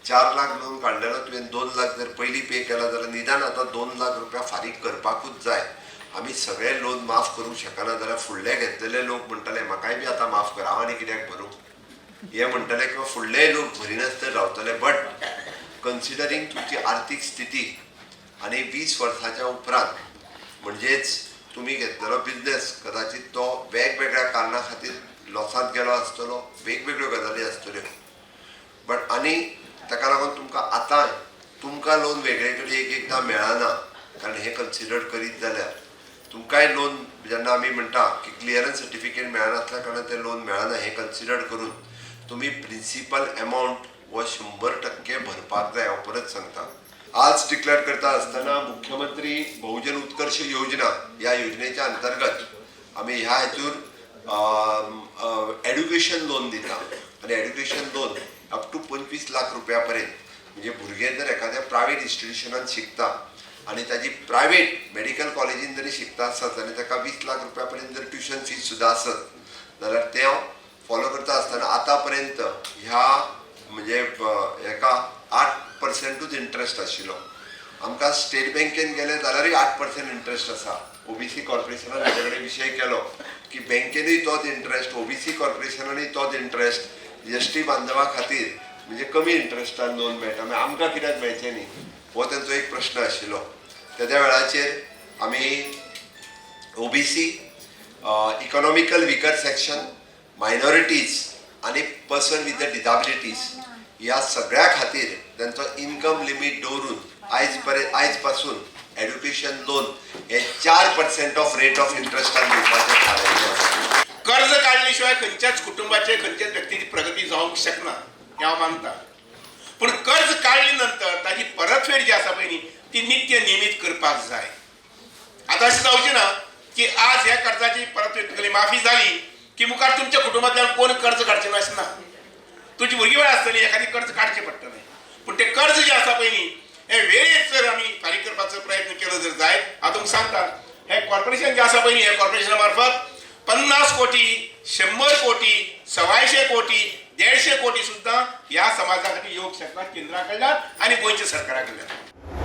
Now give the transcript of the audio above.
4 lakh loan काडलेलो, तुवें 2 लाख जर पयलीं पे केला जाल्यार निदान आतां 2 लाख रुपया फारीक करपाकूच जाय. आमी सगळे लोन माफ करूंक शकना जाल्यार फुडले घेतलेले लोक म्हणटले, म्हाकाय बी आतां माफ कर, हांव आनी कित्याक भरूं हे म्हणटले किंवा फुडलेय लोक भरिनासतना रावतले. बट कन्सिडरींग तुमची आर्थीक स्थिती आनी 20 वर्साच्या उपरांत, म्हणजेच तुमी घेतलेलो बिजनेस कदाचित तो वेगवेगळ्या कारणां खातीर लॉसांत गेलो आसतलो, वेगवेगळ्यो गजाली आसतल्यो, बट आनी ताका लागून तुमकां आतां तुमकां लोन वेगळे कडेन एक एकदां मेळना. कारण हें कन्सिडर करीत जाल्यार तुमकांय लोन जेन्ना आमी म्हणटा की क्लियरन्स सर्टिफिकेट मेळनासल्या कारणान तें लोन मेळना, हें कन्सिडर करून तुमी प्रिंसिपल एमावंट हो 100% भरपाक जाय. हांव परत सांगता, आज डिक्लेअर करता आसतना मुख्यमंत्री बहुजन उत्कर्ष योजना ह्या योजनेच्या अंतर्गत आमी ह्या हेतूर एड्युकेशन लोन दिता आनी education loan up to 25 lakh रुपया पर्यंत. म्हणजे भुरगें जर एखाद्या प्रायवेट इन्स्टिट्युशनान शिकता आनी ताजी प्रायवेट मेडिकल कॉलेजीन जरी शिकता आसत आनी ताका 20 लाख रुपया पर्यंत जर ट्युशन फीस सुद्दां आसत जाल्यार तें फॉलो करता आसतना आतां पर्यंत ह्या म्हणजे हेका 8 पर्संटूच इंट्रस्ट आशिल्लो. आमकां स्टेट बँकेन गेले जाल्यारूय 8% इंट्रस्ट आसा. ओबीसी कॉर्पोरेशनान म्हजे कडेन विशय केलो की बँकेनूय तोच इंट्रस्ट, ओबीसी कॉर्पोरेशनानूय तोच इंट्रस्ट, एसटी बांधवा खातीर म्हणजे कमी इंट्रस्टान लोन मेळटा, मागीर आमकां कित्याक मेळचें न्ही, हो तेंचो एक प्रश्न आशिल्लो. तेद्या वेळाचेर आमी OBC, economical weaker section, minorities आनी पर्सन विथ the disabilities ह्या सगळ्या खातीर तेंचो इन्कम लिमीट दवरून आयज पर्यंत, आयज पासून एड्युकेशन लोन हे 4% ऑफ रेट ऑफ इंट्रस्टान दिवपाचें थारायिल्लें आसा. कर्ज काडले शिवाय खंयच्याच कुटुंबाचे, खंयच्याच व्यक्तीची प्रगती जावंक शकना हें हांव मानता. पूण कर्ज काडले नंतर ताजी परतफेड जी आसा पळय न्ही, ती नित्य नियमीत करपाक जाय. आतां अशें जावचें ना की आज ह्या कर्जाची परतफेड तुगेली माफी जाली की मुखार तुमच्या कुटुंबांतल्यान कोण कर्ज काडचें ना अशें ना. तुजी भुरगीं वेळ आसतली, एखादी कर्ज काडचें पडटलें. पूण तें कर्ज जें आसा पळय न्ही, हें वेळेर जर आमी फारीक करपाचो प्रयत्न केलो जर जायत, हांव तुमकां सांगता, हें कॉर्पोरेशन जें आसा पळय न्ही, हें कॉर्पोरेशना मार्फत 50 कोटी, 100 कोटी, 125 कोटी, 150 कोटी सुद्दां ह्या समाजा खातीर येवंक शकता केंद्रा कडल्यान आनी गोंयच्या सरकारा कडल्यान.